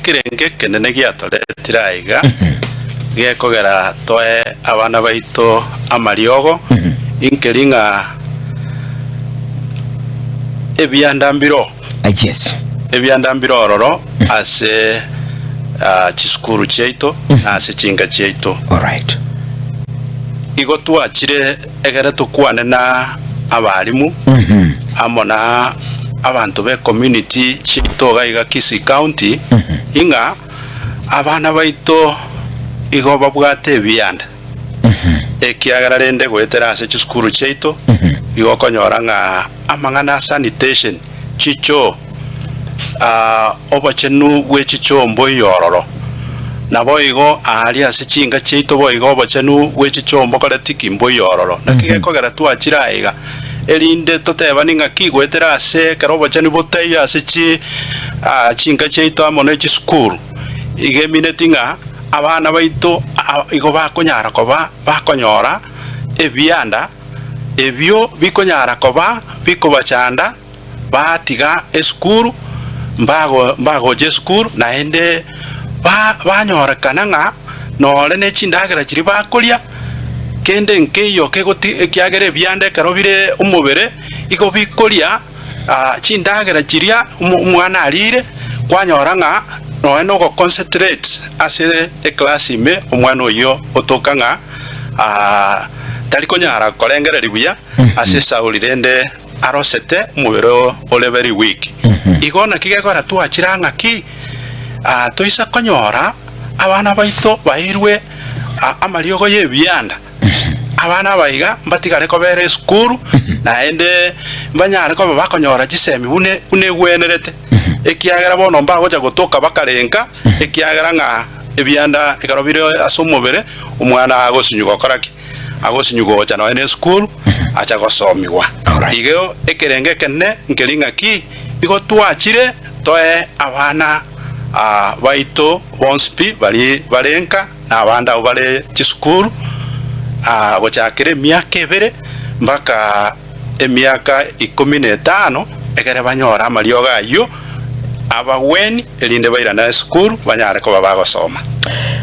Ekerengo ekenene giatoretire aiga gekogera toe abana baito amariogo, inkeri ng'a ebianda mbiro. Yes. Ebianda mbire ororo ase chisukuru chiaito na ase chinka chiaito. Alright. Igo twachire egere tokwane na abalimu amo na abanto be community chiaito iga iga Kisii County ing'a abana baito igo babwate ebianda. Ekiagera rende goetera ase chisukuru chiaito igo okonyora ng'a amang'ana a sanitation, chichoo, obochenu bwe chichoo mboiyo ororo. Naboigo aaria ase chinka chiaito boigo obochenu bwe chichoo mbokoreti ki? Mboiyo ororo. Naki gekogera twachire aiga, erinde totebani ng'aki goetera ase ekero obochenu botaiyo ase chi chinka chiaito amo ne chisukuru, iga emineti ng'a abana baito igo bakonyara koba bakonyora ebianda ebio bikonyara koba bikobachanda batiga esukuru, mbago mbagocha esukuru, naende ba banyorekana ng'a nore ne chindagera chiria bakoria, kende nkeiyo kegoti ekiagera ebianda ekero bire omobere, igo bikoria chindagera chiria omwana ariire, kwanyora ng'a nonya na ogoconcentrate ase eclass ime omwana oyio otoka ng'a tari konyara korengereria buya ase esauri rende arosete omobere ore very weak. Igo naki gekogera twachire ng'a ki toisa konyora abana baito bairwe amariogo y'ebianda. Abana aba iga mbatigare kobera esukuru, naende mbanyare koba bakonyora chisemi buna buna egwenerete, ekiagera bono mbagocha gotoka bakarenka, ekiagera ng'a ebianda ekero bire ase omobere, omwana agosinywa gokora ki? Agosinywa gocha nonya na esukuru, acha gosomigwa. Alright. Igo ekerengo ekenene nkeri ng'aki, igo twachire toe abana baito bonsi pi baria bare nka, na abande abwo bare chisukuru, gochakera emiaka ebere mpaka emiaka ikomi na etano, ekere banyore amariogo ayio abagweni, erinde bairane esukuru banyare koba bagosoma.